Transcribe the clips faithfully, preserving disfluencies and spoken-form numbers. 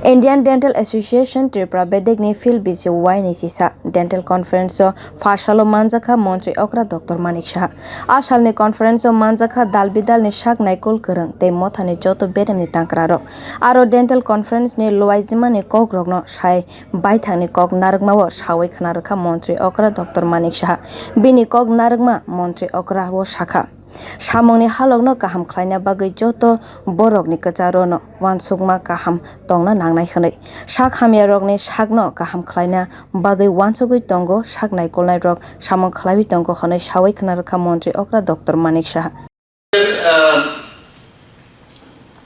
Indian Dental Association Tripura bedekni Phil B C Y ni sisa dental conference o pharsalo manjakha Montri Okra Doctor Manik Saha. A salni conference o manjakha dal bidalni sak naikol kwrwng tei mothani joto bedemni tangkrarok. Aro dental conference ni luaijimani kokrokno sai baithangni kok narwkmao sawi khwnarwkha Montri Okra Doctor Manik Saha. Bini kok narwkma Montri Okra o sakha. Samungni halokno kaham khlaina bagwi joto borokni kwcharono uansukma kaham tongna nangnai hwnwi. Sak hamyarokni sakno kaham khlaina bagwi uansugwi tongo, sak naikolnairok samung khlaiwi tongo hwnwi sawi khwnarwkha Montri Okra Doctor Manik Saha. আহ,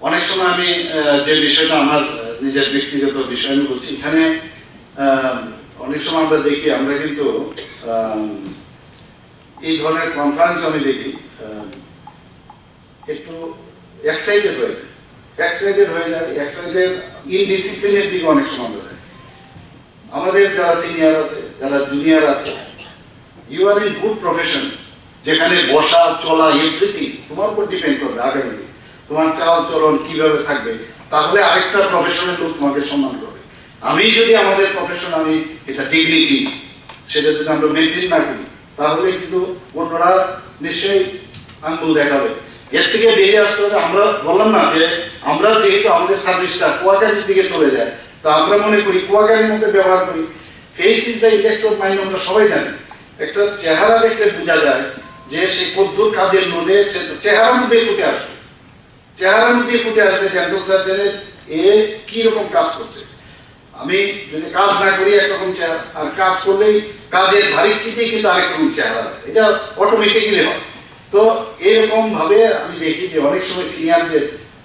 অনেক সময় আমি, আহ, যে বিষয়টা আমার, আহ, নিজের ব্যক্তিগত বিষয় আমি বলছি, এখানে, আহ, অনেক সময় আমরা দেখি, আমরা কিন্তু, আহ, এই ধরনের কনফারেন্স আমি দেখি, আহ, একটু এক্সাইটেড হয়ে যায়, এক্সাইটেড হয়ে যায়, এক্সাইটেড, ইনডিসিপ্লিনের দিকে অনেক সময় আমরা যাই। আমাদের যারা সিনিয়র আছে, যারা জুনিয়র আছে, you are in good profession, যেখানে বসা, চলা, এভরিথিং তোমার উপর ডিপেন্ড করবে আগামী দিন। তোমার চাল চলন কিভাবে থাকবে, তাহলে আরেকটা প্রফেশনের লোক তোমাকে সম্মান করবে। আমি যদি আমাদের প্রফেশন, আমি এটা ডিগনিটি, সেটা যদি আমরা মেনটেন না করি, তাহলে কিন্তু অন্যরা নিশ্চয়ই আঙ্গুল দেখাবে। এর থেকে বেরিয়ে আসতে হবে। আমরা বললাম না যে আমরা যেহেতু আমাদের সার্ভিসটা কোয়াকারির দিকে চলে যায়, তা আমরা মনে করি কোয়াকারির মতো ব্যবহার করি। Face is the index of mind, আমরা সবাই জানি। একটা চেহারা দেখলে বোঝা যায় যে সে কতদূর কাজের লোডে, সে তো চেহারার মধ্যেই ফুটে আসবে। চেহারার মধ্যেই ফুটে আসবে ডেন্টাল সার্জনের এ কি রকম কাজ করছে। আমি যদি কাজ না করি একরকম চেহারা, আর কাজ করলেই কাজের ভারিক্কিতেই কিন্তু আরেক রকম চেহারা হয়, এটা অটোমেটিক্যালি হয়। তো এরকম ভাবে আমি দেখি যে অনেক সময় সিনিয়রদের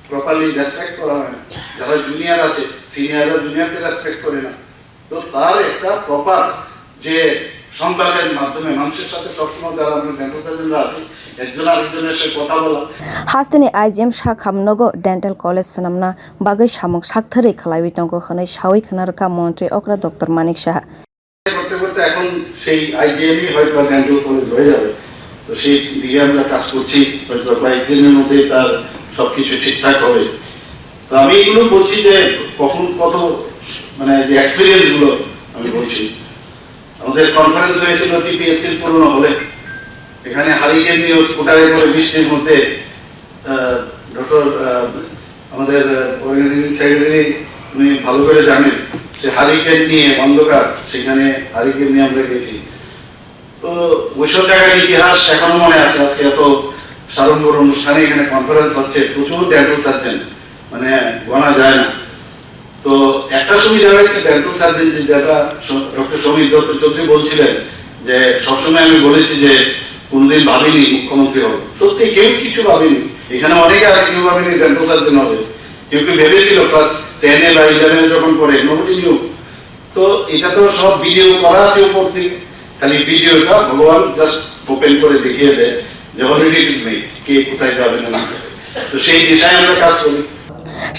প্রপারলি রেসপেক্ট করা হয় না, যারা জুনিয়র আছে সিনিয়ররা জুনিয়রদের রেসপেক্ট করে না। তো তার একটা প্রপার যে সংবাদের মাধ্যমে মানুষের সাথে সবসময় যারা আমরা ডেন্টাল সার্জনরা আছি, একজন আরেকজনের সাথে কথা বলা। Hasteni I G M sakham nogo dental college swnamna bagwi samung sakthwrwi khlaiwi tongo hwnwi sawi khwnarwkha Montri Okra Doctor Manik Saha. করতে করতে এখন সেই আইজিএমই হয়তো ডেন্টাল কলেজ হয়ে যাবে। তো সেই দিকে আমরা কাজ করছি, হয়তো কয়েকদিনের মধ্যেই তার সবকিছু ঠিকঠাক হবে। তো আমি এগুলো বলছি যে কখন কত, মানে, যে এক্সপিরিয়েন্স গুলো আমি বলছি। আমাদের কনফারেন্স হয়েছিল টিপিএসসির পুরনো হলে, এখানে হারিকেন নিয়ে স্কুটারে করে বৃষ্টির মধ্যে ডক্টর, আমাদের অর্গানাইজিং সেক্রেটারি, উনি ভালো করে জানেন যে হারিকেন নিয়ে অন্ধকার, সেখানে হারিকেন নিয়ে আমরা গেছি। তো ওইসব জায়গার ইতিহাস এখনো মনে আছে। আজকে এত সাড়ম্বর অনুষ্ঠানে এখানে কনফারেন্স হচ্ছে, প্রচুর ডেন্টাল সার্জন, মানে, গণা যায় না। তো একটা সুবিধা হয়েছে, ডেন্টাল সার্জন যে যেটা স-, ডক্টর সমীর দত্ত চৌধুরী বলছিলেন যে সবসময় আমি বলেছি যে কোনোদিন ভাবিনি মুখ্যমন্ত্রী হব, সত্যি কেউ কিছু ভাবেনি। এখানে অনেকে আছে কেউ ভাবেনি ডেন্টাল সার্জন হবে, কেউ কেউ ভেবেছিল ক্লাস টেনে বা ইলেভেনে যখন পড়ে, নোবডি নিউ। তো এটা তো সব ভিডিও করা আছে উপর দিকে, খালি ভিডিওটা ভগবান জাস্ট ওপেন করে দেখিয়ে দেয় যে অলরেডি ইট ইজ মেড, কে কোথায় যাবে না যাবে। তো সেই দিশায় আমরা কাজ করি।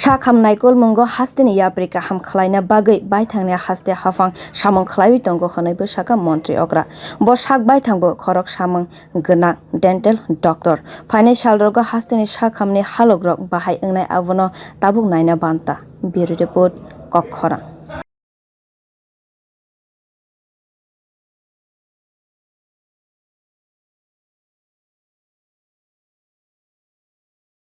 Sakham naikolmungo hasteni yapri kaham khlaina bagwi baithangni haste haphang samung khlaiwi tongo hwnwi bwsakha Montri Okra. Bo sak baithangbo khorok samung gwnang dental doctor. Phainai salrogo hasteni sakhamni halokrok bahai wngnai abono tabuk naina banta. Bureau Report, Kokkhorang.